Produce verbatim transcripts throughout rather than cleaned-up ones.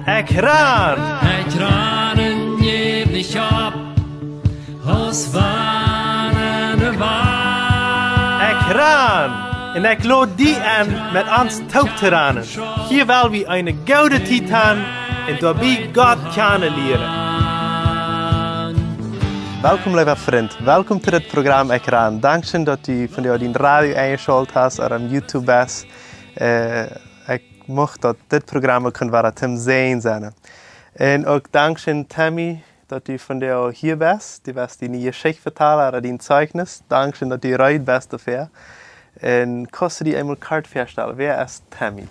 Ekj ran! Ekj ran un jeef nich opp, aus wann ne Wand. Ekj ran! Un ekj lod die en, met ons toop to ranen. Hia well wie eene goode Tiet han un doabie Gott kjanen lieren. Welkom, leewa Frint. Welkom to dit Program Ekj ran. Dankscheen, daut du vondoag dien Radio enjeschalt hast ooda aun YouTube best. Äh, ekj mucht daut dit Program kunn wada toom seenen sennen. Un uk dankscheen, Tammy, daut du vondoag hia best. Du best diene Jeschicht vetalen, ooda dien Zeichnis. Dankscheen, daut du reed best doafäa. Un kaust du die eemol kort väastalen? Wäa es Tammy?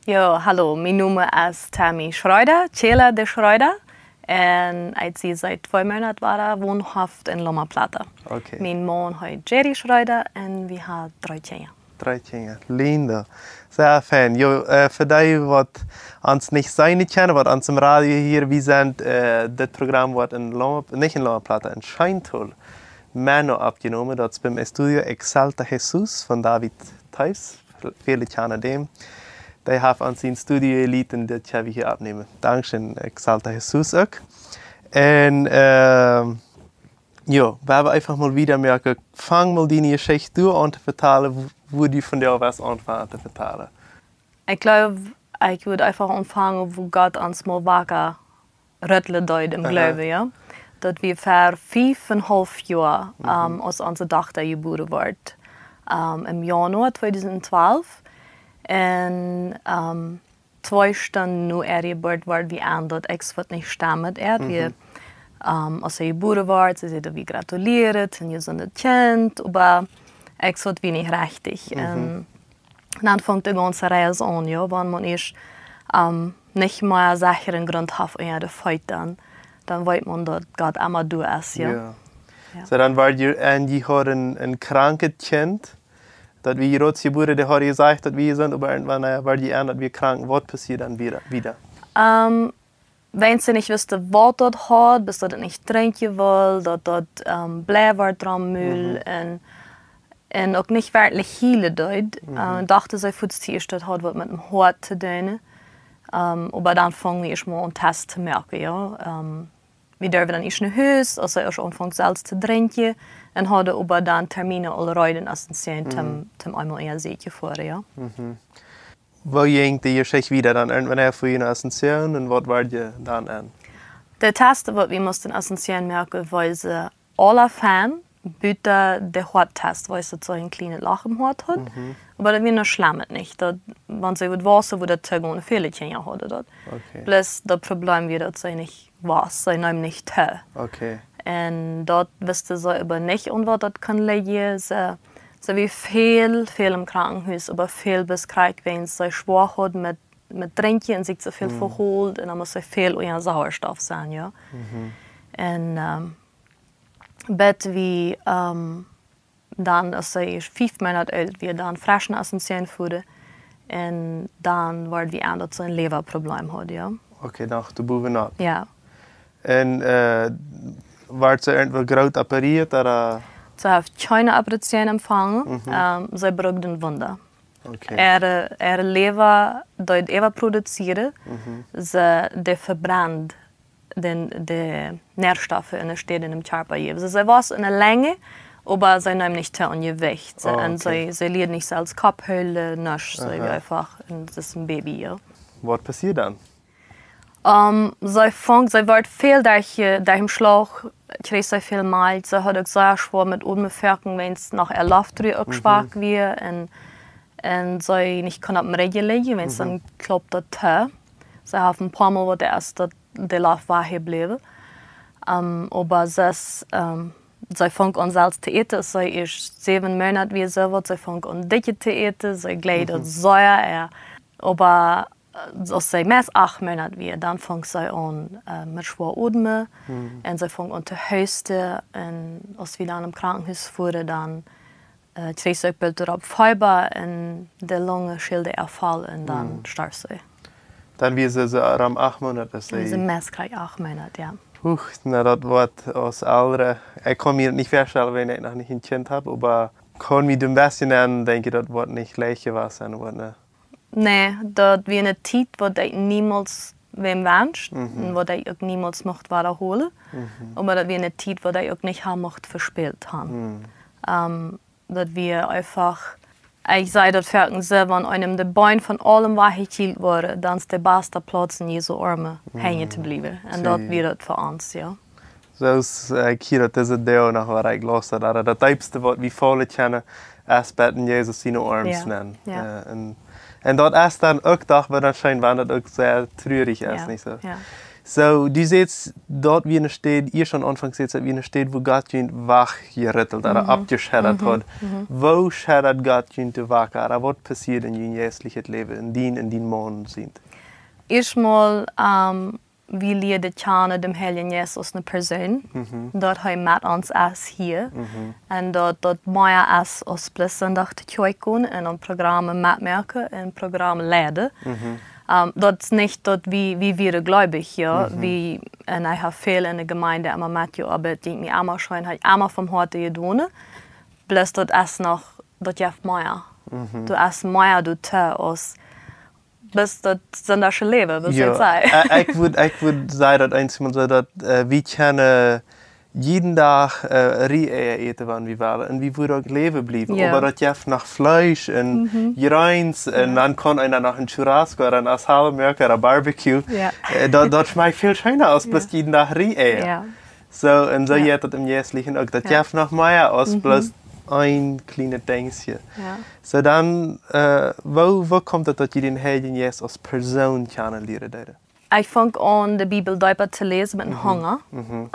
Jo, hallo, mien Nomen es Tammy Schreuder, Tjela de Schreuder. Un ekj sie siet twee Moonat wada wonhauft en Loma Plata. Okay. Mien Maun heet Jerry Schreuder un wie haben dree Kjinja. Dree Kjinja. Lindo. Sea fein. Jo, äh, fa dee, waut ons nich seenen kjennen, waut ons em Radio hieren, wie sent, äh, dit Program woat en Loma, nich en Loma Plata, en Scheinthal, Menno oppjenomen. Daut es biem Estudio Exalta Jesus von David Thews. Väle kjanen dän. Dee haft ons een Studio jelieet un dit kjenn wie hia oppnämen. Dankscheen, Exalta Jesus uk. Un, ähm, jo, wie haben eefach mol wieda moaken. Fang mol diene Jeschicht aun to vetalen, wua, wua du vondoag best aunfangen to vetalen. Ekj jleew, ekj wudd eefach aunfangen, wua Gott ons mol wada rütlen deed em Aha. Gloowen, jo. Daut wia ver fief un haulf Joa, Mhm. ähm, aus onse Dochta jebuaren wort, ähm, em Januar tweedusent twalf. Un, ähm, twee Stunden no äare Jeburt wort wie en, daut ekj wudd nich stemmen, äa. Wie, Mhm. ähm, aus see jebuaren wort, see säden, wie gratulieren, een jesundet Kjint, oba ekj wudd wie nich rajcht. Mhm. Un dan funk de gaunze Reis aun, jo, wan maun ieescht, ähm, nich mea secheren Grunt haft unja de Feet, dan, dan weet maun, daut Gott emma doa es, jo. Jo. Jo. Soo, dan wort jie, un jie hauden een, een krankjet Kjint, daut wia jrod jebuaren, dee hauden jesajcht, daut wia jesunt, oba irjentwan, äh, wort jie en, daut wia krank. Waut passieed dan wieda, wieda? Ähm, wan see nich wisten, waut daut haud, bat daut nich drinkjen wull, daut daut, ähm, bläwert dran mul Mhm. un, un uk nich werkjlich hielen deed, Mhm. äh, dochten see fuaz ieescht, daut haud waut met däm Hoat to doonen. Ähm, oba dan fungen wie ieescht mol aun Test to moaken, jo. Ähm, wie durwen dan ieescht no Hus, aus see ieescht aunfunk selfst to drinkjen, un hauden oba dan Terminen aul reed en Asunción, Mhm. toom, toom eemol en sikj foaren, jo. Mhm. Woo jinkj de Jeschicht wieda dan? Irjentwan fua jie no Asunción un waut wort jie dan en? De Test, waut wie musten en Asunción moaken, wia, äh, aula fein, buta de Hoattest, wia daut see een kjlienet Loch em Hoat haud. Mhm. Oba daut wia nuscht Schlemmet nich. Daut, wan see wudd wausen, wudd daut to gonen, väle Kjinja hauden daut. Okay. Bloos daut Problem wia, daut see nich wia, see neem nich too. Okay. Un daut wisten see oba nich, aun waut daut kunn lijen. See, see wia väl, väl em Krankenhus, oba väl bie Kjrankenhus, wiels see schwoa haud met, met drinkjen un sikj too väl Mm. vehoolen. Un dan must see väl unja Sauerstoff sennen, jo. Mhm. Un, ähm, bat wie, ähm, dan, aus see fief Moonat oolt wia, dan fresch no Asunción fuaren. Un dan wort wie en, daut see een Läwaproblem haud, jo. Okay, dan de Buwe noch. Jo. Un, äh, wort see irjentwua groot operieet, ooda? See haft kjeene Operation empfangen. Mhm. Ähm, see brukt eene Wunda. Okay. Äare, äare Läwa, dee Läwa produzieren, Mhm. see, dee vebrent de, de Nährstoffe en de Städ en däm Kjarpa jäwen. See, see wia en de Lenjd, oba see neem nich too aun Jewicht. See, Oh, un okay. see, see lieed nich selfst Kopp hoolen, nuscht. See Aha. wia eefach een, see es een Baby, jo. Waut passieed dan? Ähm, see funk, see wort väl derch, äh, derch dän Schlauch, kjrieech see väl Malkj. See haud uk sea schwoa met Odmen, foaken, wiels noch äa Loftrua uk Mhm. schwak wia. Un, un see nich kunn opp däm Rigj lijen, wiels Mhm. dan kloppt daut too. See haud een poa Mol waut ieescht daut de Loft wajch jebläwen. Ähm, oba see es, ähm, see funk aun selfst to äten, aus see ieescht säwen Moonat wia, soo waut, see funk aun dikj to äten, see jleid Mhm. sea, jo. Oba, äh, aus see meist acht Moonat wia, dan funk see aun, äh, met schwoa odmen. Mhm. Un see funk aun to husten. Un aus wie dan em Krankenhus fuaren, dan, äh, kjrieech see uk boolt doaropp Feeba un de Lungen schilden äa voll un dan Mhm. storf see. Dan wia see, see rom acht Moonat, aus see See meist krakjt acht Moonat, jo. Huch, na, daut wort aus Elren, ekj kaun mie daut nich väastalen, wan ekj noch nich een Kjint hab, oba kaun mie een bät aundenkjen, daut wort nich leicht jewast sennen, wort, nä. Nä, daut wia eene Tiet, waut ekj niemols wäm wenscht un waut ekj uk niemols mucht wadaholen. Oba daut wia eene Tiet, waut ekj uk nich ha mucht vespält han. Daut wia eefach, ekj saj daut foaken soo, wan eenem de Been von aulem wajchjekjielt woaren, dan es de baste Plauz en Jesu Oarme henjen to bliewen. Un daut wia daut fa ons, jo. Soo aus ekj hia daut dise Doag noch waut ekj laus haud, daut deepste waut wie faulen kjennen, es bat en Jesus siene Oarms nenn. Un daut es dan uk doch, wan daut scheen, wan daut uk sea trurich es, nich soo? Soo, du sätst, daut wia eene Städ, ieescht aum Aunfank sätst, daut wia eene Städ, wua Gott junt wajchjerittelt ooda oppjescheddat haud. Woo scheddat Gott junt wajch, ooda waut passieed en jun jeistlichet Läwen, en dien, en dien Maun sient? Ieeschtmol, wie lieeden kjanen dän Heiljen Jeist aus eene Persoon, daut hee met ons es hia. Un daut daut mea es aus bloos Sindach to Kjoakj gonen un aun Programmen metmoaken un Programmen leiden. Daut es nich daut wie, wie wieren gleubich, jo. Wie, un ekj hab väl en de Jemeent emma metjeoabeit, denkj mie emma scheen, hab emma vom Hoaten jedonen. Bloos daut es noch, daut jeft mea. Daut es mea doatoo aus bloos daut sindachsche Läwen, waut ekj saj. Ekj wudd, ekj wudd sajen, daut eent von soo daut wie kjennen jieden Dach Rieeia äten, wan wie wellen. Un wie wudden uk läwen bliewen. Oba daut jeft noch Fleesch un Jreens. Un dan kaun eena noch een Churrasco ooda een Asado moaken ooda Barbecue. Daut, daut schmakjt väl scheena aus bloos jieden Dach Rieeia. Soo, un soo jeit daut em Jeistlichen uk. Daut jeft noch mea aus bloos een kjlienet Dinjsje. Soo dan, woo, woo kjemt daut, daut jie dän Heiljen Jeist aus Persoon kjanen lieren deeden? Ekj funk aun, de Bibel deepa to läsen met een Hunga.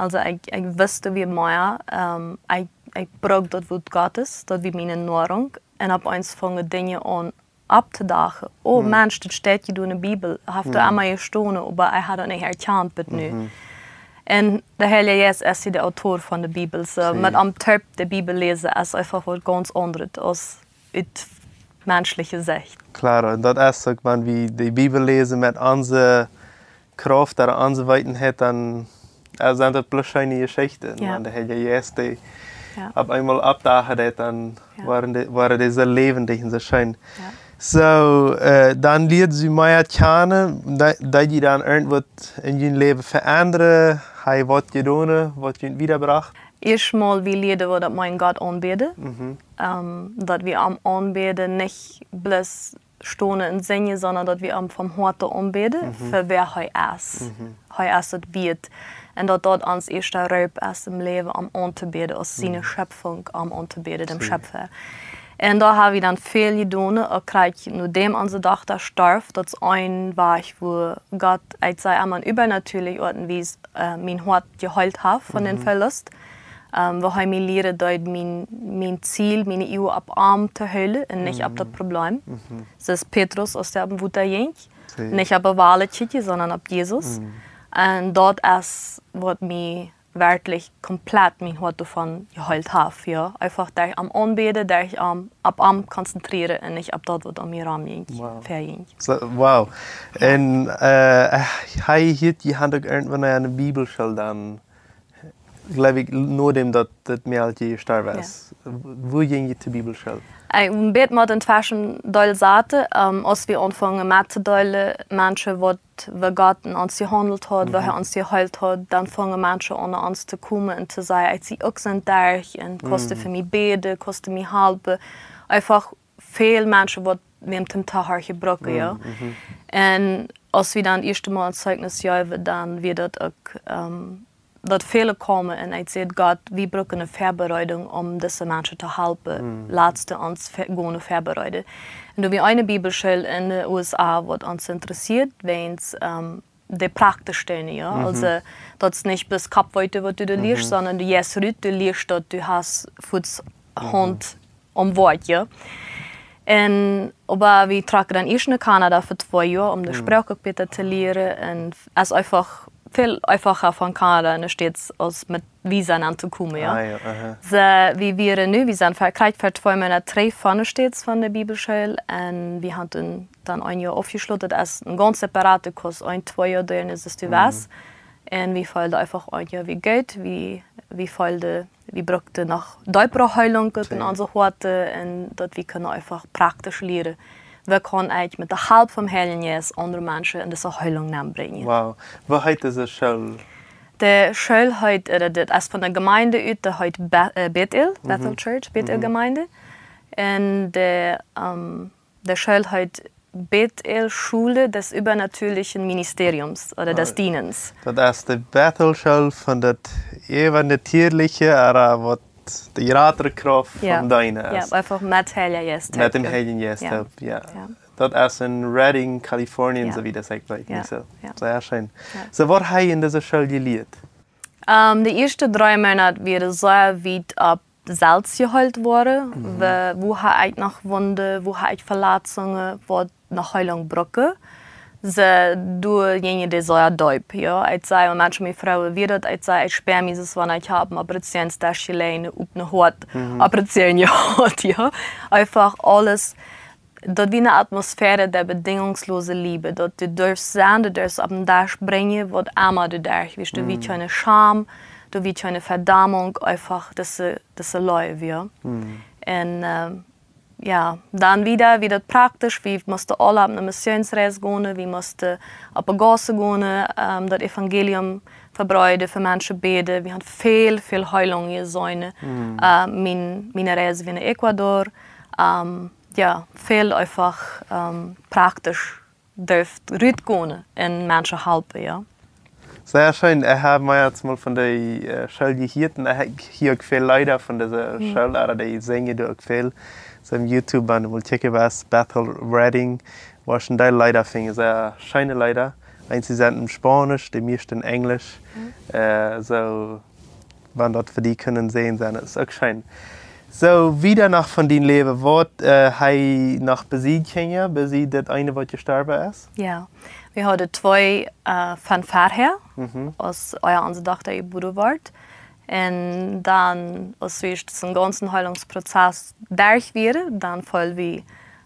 Aulsoo ekj, ekj wist, woo mea, ekj, ekj bruck daut Wuat Gottes, daut wia miene Noarunk. Un opp eemol fungen Dinja aun opptodoagen. Oh Mensch, daut steit hia en de Bibel. Haft emma jestonen, oba ekj haud daut nich erkjant bat nu. Un de Heilje Jeist es de Autor von de Bibel. Soo met am toop de Bibel läsen es eefach waut gaunz aundret aus ut menschliche Sicht. Kloa, un daut es uk, wan wie de Bibel läsen met onse Krauft ooda onse Weetenheit, dan sent daut bloos scheene Jeschichten. Wan de Heilje Jeist dee opp eemol oppdoagen deit, dan woaren dee, woaren dee soo läwendich un soo scheen. Soo, dan lieed jie mea kjanen, deed jie dan irjentwaut en jun Läwen veendren, hee waut jedonen, waut junt wiedabrocht? Ieeschtmol, wie lieeden, waut daut meent, Gott aunbäden. Daut wie am aunbäden, nich bloos stonen un sinjen, sonda daut wie am vom Hoaten aunbäden, fa wäa hee es. Hee es daut wieet. Un daut daut ons ieeschta Roop es em Läwen, am auntobäden, aus siene Schepfunk, am auntobäden, däm Schepfa. Un doa ha wie dan väl jedonen, uk krakjt nodäm onse Dochta storf, daut es een Wajch, wua Gott, ekj saj emol, äwanatüarlich Oat un Wies mien Hoat jeheelt haft von dän Velust. Wua hee mie lieren deed, mien, mien Ziel, miene Uagen opp am to hoolen un nich opp daut Problem. Soo aus Petrus, aus dee oppem Wota jinkj, nich opp de Walen kjikjen, sonda opp Jesus. Un daut es waut mie werkjlich komplett mien Hoat doavon jeheelt haft, jo. Eefach derch am aunbäden, derch am, opp am konzentrieren un nich opp daut, waut om mie rom jinkj, verjinkj. Soo, wow. Un hee, hee, jie han uk irjentwan eene Bibelschool dan, jleew ekj, nodäm daut, daut Mäakje jestorwen es. Wua jinkj jie to Bibelschool? Ekj, een bät mott en tweschen Deel saten, aus wie aunfungen mettodeelen, Menschen, waut woo Gott en ons jehaundelt haud, woo hee ons jeheelt haud, dan fungen Menschen aun no ons to komen un to sajen: "Ekj sie uk soo derch, un kaust du fa mie bäden, kaust du mie halpen?" Eefach väl Menschen, waut wäm toom Tohorchen brucken, jo. Un aus wie dan daut ieeschte Mol een Zeichnis jeewen, dan wia daut uk, daut väle komen un ekj säd: "Gott, wie brucken eene Väabereidunk, om dise Menschen to halpen. Lat ons ve-, gonen väabereiden." Un doa wia eene Bibelschool en de U S A, waut ons interessead, wäajens de praktisch Dinja, jo. Aulsoo, daut es nich bloos Koppweeten, waut du doa lieescht, sonda du jeist rut, du lieescht daut, du hast fuaz Haunt aum Wort, jo. Un, oba wie trocken dan ieescht no Kanada fa twee Joa, om de Sproak uk bäta to lieren. Un es eefach väl eefacha von Kanada no States aus met Visa auntokomen, jo. Soo, wie wieren nu, wie sent ver-, krakjt ver twee Moonat trigj von de States von de Bibelschool. Un wie han dan, dan een Joa aufjeschloten, daut es een gaunz separata Kurs, een, twee Joa, dan es et du west. Un wie feelden eefach een Joa, wia goot, wie, wie feelden, wie bruckten noch deepere Heelunk en onse Hoaten un daut wie kunnen eefach praktisch lieren. Woo kaun ekj met de Help vom Heiljen Jeist aundre Menschen en dise Heilunk nenbrinjen? Wow. Woo heet dise School? De School heet, äh, dit es von de Jemeent ut, dee heet Be-, äh, Bethel, Bethel Church, Bethel Jemeent. Un de, ähm, de School heet Bethel Schule des übernatürlichen Ministeriums ooda des Dienens. Daut es de Bethel School von daut äwanatierliche, ooda waut de jratre Krauft vom Deenen es. Jo, eefach met Heilja Jeist. Met däm Heiljen Jeist, jo. Jo. Daut es en Redding, Kalifornien, soo aus daut ekj weet, nich soo? Jo. Sea scheen. Jo. Soo, waut hab jie en dise School jelieet? Ähm, de ieeschte dree Moonat wieren sea wiet opp selfst jeheelt woaren, woo, woo hab ekj noch Wunden, woo hab ekj Veletzungen, waut noch Heilunk brucken. See, doa jinjen dee sea deep, jo. Ekj saj, wan Menschen mie froagen, woo daut, ekj saj, ekj späa mie soo aus wan ekj hab ne Operation jeläajen, opp ne Hoat Operation jehaut, jo. Eefach aules, daut wia ne Atmosphäre der bedingungslosen Liebe, daut du durfst sennen, du durfst opp dän Desch brinjen, waut emma du derchwiescht. Doa wia kjeene Scham, doa wia kjeene Vedaumunk, eefach dise, dise Leew, jo. Un, ähm, jo, dan wieda, woo daut praktisch, wie musten aula opp ne Missionsreis gonen, wie musten opp de Gaussen gonen, ähm, daut Evangelium vebreeden, fa Menschen bäden. Wie haben väl, väl Heilungen jeseenen. Äh, mien, miene Reis wia no Ecuador. Ähm, jo, väl eefach, ähm, praktisch derft rutgonen un Menschen halpen, jo. Sea scheen. Ekj hab mie ieescht mol von dee, äh, School jehieet un ekj hia uk väl Leeda von dise School, ooda dee sinjen doa uk väl. Soo opp YouTube, wan du mol kjikjen west, Bethel Redding, woascht een Deel Leeda finjen, sea scheene Leeda. Eenje sent en Spaunisch, de mieeschte en Enjlisch. Äh, soo, wan daut fa die kjennen seenen, dan es uk scheen. Soo, wieda noch von dien Läwen, waut, äh, hab jie noch besied Kjinja, besied daut eene, waut jestorwen es? Jo, wie hauden twee, äh, von verhäa, aus ea onse Dochta jebuaren wort. Un dan, aus wie dän gaunzen Heilungsprozess derch wieren, dan feeld wie,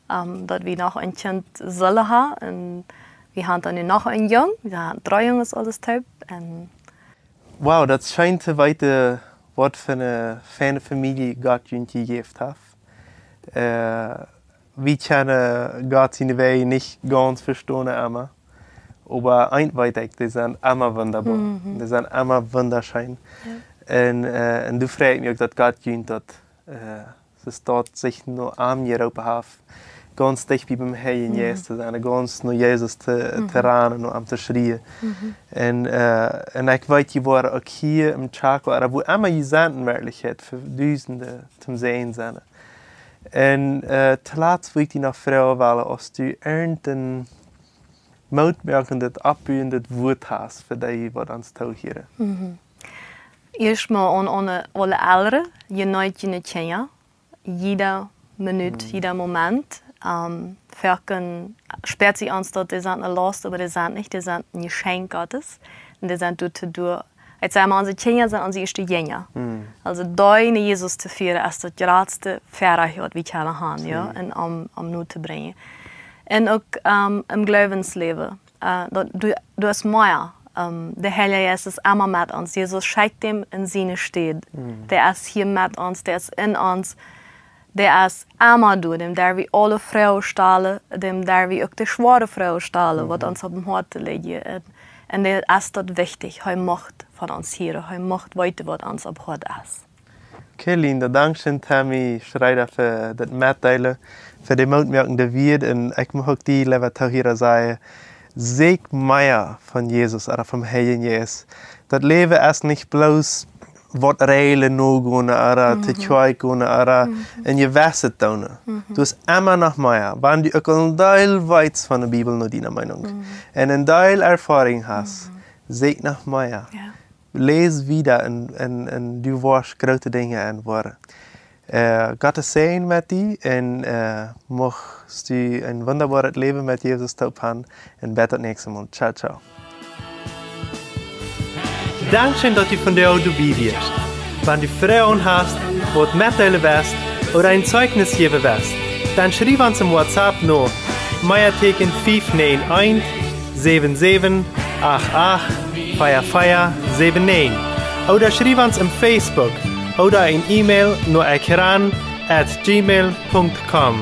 ähm, daut wie noch een Kjint sullen haben. Un wie haben dan nu noch een Jung, jo, dree Junges aules toop. Un Wow, daut es scheen to weeten, waut fa eene feine Famielje Gott junt jejäft haft. Äh, wie kjennen Gott siene Wäaj nich gaunz vestonen emma. Oba eent weet ekj, dee sent emma wundaboa. Dee sent emma wundascheen. Jo. Un, äh, un doa frei ekj mie uk, daut Gott junt daut, äh, soo aus daut sikj no am jeroopen haft, gaunz dicht bie däm Heiljen Jeist to sennen, gaunz no Jesus to, to rannen, no am to schrieen. Un, äh, un ekj weet, jie woaren uk hia em Chaco, ooda wua emma jie sent en Werkjlichkjeit, fa Dusende toom Säajen sennen. Un, äh, toolatst wull ekj die noch froagen, Vala, aus du irjent een mootmoakendet, oppbuendet Wuat hast fa dee, waut ons toohieren. Ieescht mol aun, aun aule Elren, jie nemt june Kjinja, jiede Minut, jieda Moment. Ähm, foaken spieet sikj ons, daut dee sent ne Laust, oba dee sent nich, dee sent een Jeschenkj Gottes. Un dee sent doa to doonen. Ekj saj mau, onse Kjinja sent onse ieeschte Jinja. Aulsoo, dee no Jesus to fieren, es daut jratste Väarajcht, waut wie kjennen haben, jo, un om, om no to brinjen. Un uk, ähm, em Gloowensläwen. Äh, daut, du, du hast mea. Ähm, de Heilje Jeist es emma met ons. Jesus schekjt am en siene Städ. Dee es hia met ons, dee es en ons. Dee es emma doa, däm derw wie aule Froagen stalen, däm derw wie uk de schwoare Froagen stalen, waut ons opp däm Hoat lidjen. Un, un dee es daut wichtich. Hee mucht von ons hieren, hee mucht weeten, waut ons opp Hoat es. Okay, Linda, dankscheen, Tammy Schreeder, fa daut Metdeelen, fa de mootmoakende Wieed. Un ekj mucht uk die, leewa Toohiera, sajen, sieekj mea von Jesus ooda vom Heiljen Jeist. Daut Läwen es nich bloos waut Räajlen nogonen ooda to Kjoakj gonen ooda een jewesset doonen. Doa es emma noch mea. Wan du uk een Deel weetst von de Bibel, no diene Meenunk, un een Deel Erfoarunk hast, sieekj noch mea. Jo. Läs wieda un, un, un du woascht groote Dinja erfoaren. Äh, Gott sien Säajen met die un, äh, muchst du een wundaboaret Läwen met Jesus toop haben un bat daut näakjste Mol. Ciao, ciao. Dankscheen, daut du vondoag doabie wiescht. Wan du Froagen hast, waut metdeelen west ooda een Zeichnis jäwen west, dan schriew ons em WhatsApp no Meatieekjen fief näajen eent, säwen säwen acht acht, vea vea säwen näajen. Ooda schriew ons em Facebook ooda een E-Mail no ekran at gmail punkt com.